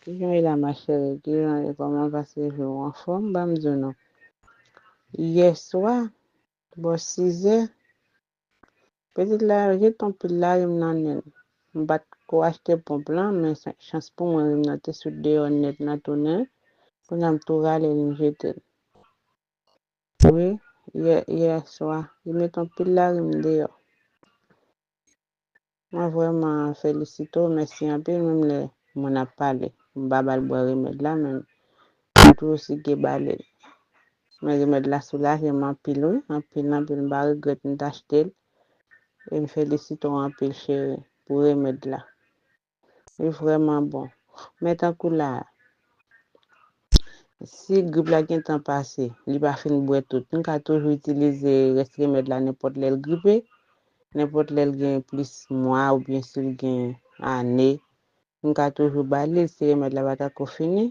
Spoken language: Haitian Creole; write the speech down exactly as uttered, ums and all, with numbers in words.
Kijan w ye la, ma chérie? Kijan w ye? Kòman w pase jou? Anfòm? Ban m di w non. Yè swa, bò sizè, pitit la jete yon pil larim nan nen l. M pa t ko achte ponp lan, men chans pou mwen, rim nan te sot deyò nèt nan tou nen. Kounye a m tou rale l, m jete l. Wi, yè, yè swa, li met yon pil larim deyò. Mwen vrèman felisite w, mèsi anpil, menm lè moun ap pale. M pa ba l bwè remèd la, men m toujou sige ba li l. Men remèd la soulaje m anpil, wi, anpil, anpil. M pa regrèt m t achte l. E m felisite w anpil, cheri, pou remèd la. Li vrèman bon. Men tankou la, si grip la gentan pase, li pa fin bwè tout, m ka toujou itilize rès remèd la nenpòt lè l gripe, nenpòt lè l gen plis mwa oubyen si l gen ane, m ka toujou ba li l, si remèd la pa tako fini,